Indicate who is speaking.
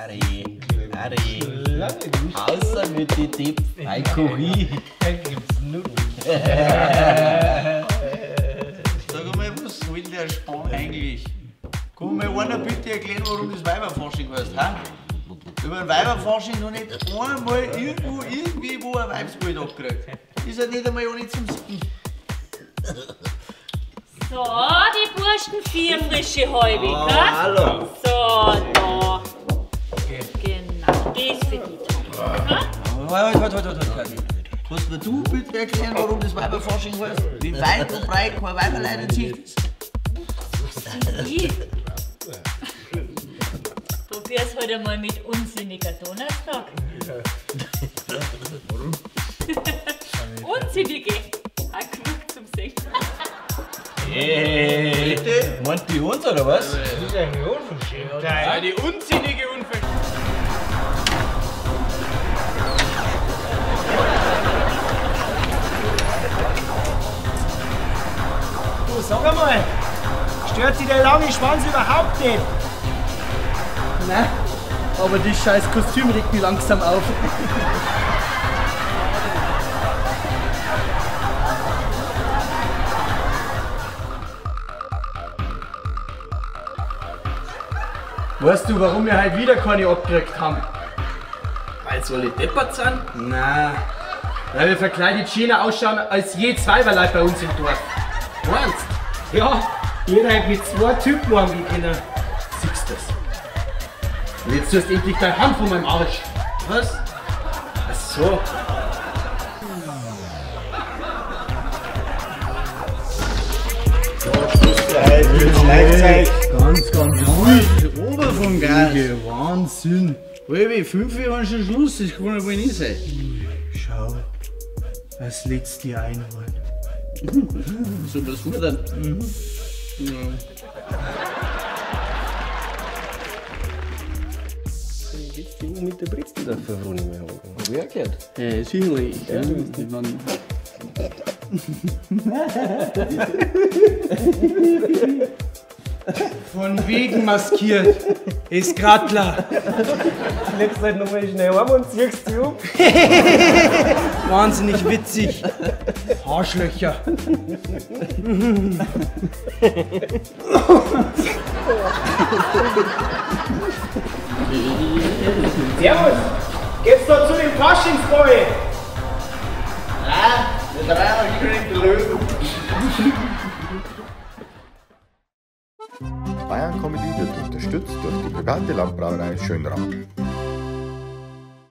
Speaker 1: Ari, Ari. Außer mit die Tipp, Alkohol.
Speaker 2: Da gibt's Nudeln.
Speaker 3: Sag einmal, was soll der Spann eigentlich? Kann mir einer bitte erklären, warum das Weiberfasching heißt, ha? Über den Weiberfasching noch nicht einmal irgendwo, irgendwie wo ein Weibsbild abgekriegt. Ist ja nicht einmal auch nicht zum Siegen.
Speaker 4: So, die Burschen, 4 frische halbe,
Speaker 3: oh,
Speaker 4: gell?
Speaker 3: Hallo.
Speaker 4: So, da. Genau, das ist für die Tante.
Speaker 3: Halt, halt, halt, halt, halt. Kannst mir du bitte erklären, warum das Weiberfasching heißt? Wie weit und breit kein Weiberlein in Sicht ist?
Speaker 4: Was sind die? Probier's heute einmal mit unsinniger Donnerstag.
Speaker 2: Warum?
Speaker 4: Unsinnige. Auch genug zum Singen.
Speaker 1: Hey, bitte? Meint die uns oder was?
Speaker 2: Das ist eine Unverschämtheit.
Speaker 5: Eine unsinnige Unverschämtheit.
Speaker 6: Du, sag einmal, stört sich der lange Schwanz überhaupt nicht?
Speaker 7: Nein, aber das scheiß Kostüm regt mich langsam auf. Weißt du, warum wir halt wieder keine abgekriegt haben?
Speaker 5: Weil sie alle deppert sind?
Speaker 7: Nein, weil wir verkleidet schöner ausschauen als je zwei Leute bei uns im Dorf.
Speaker 5: Meinst?
Speaker 6: Ja, jeder hat mit 2 Typen angehen.
Speaker 7: Siehst das? Und jetzt tust du endlich deine Hand von meinem Arsch.
Speaker 3: Was?
Speaker 7: Ach so.
Speaker 3: Ganz, ganz ruhig. Ober vom Gas.
Speaker 7: Wahnsinn.
Speaker 3: 4:30 war schon Schluss, das kann ja wohl nicht sein.
Speaker 6: Schau, was lädst dir einholen?
Speaker 3: Soll man das futtern? Mhm. Ja.
Speaker 8: Geht's dir mit der Brezel dafür, Ronny?
Speaker 3: Hab ich auch gehört. Ja, sicherlich. Ja, ich mein.
Speaker 6: Von wegen maskiert. Ist grad klar.
Speaker 8: Legst halt nochmal schnell um und ziehst sie um.
Speaker 6: Wahnsinnig witzig. Arschlöcher. Servus! Geht's da zu dem Faschingsboy?
Speaker 3: Nein, wir drei haben Löwen.
Speaker 9: Bayern Comedy wird unterstützt durch die private Landbrauerei Schönrath.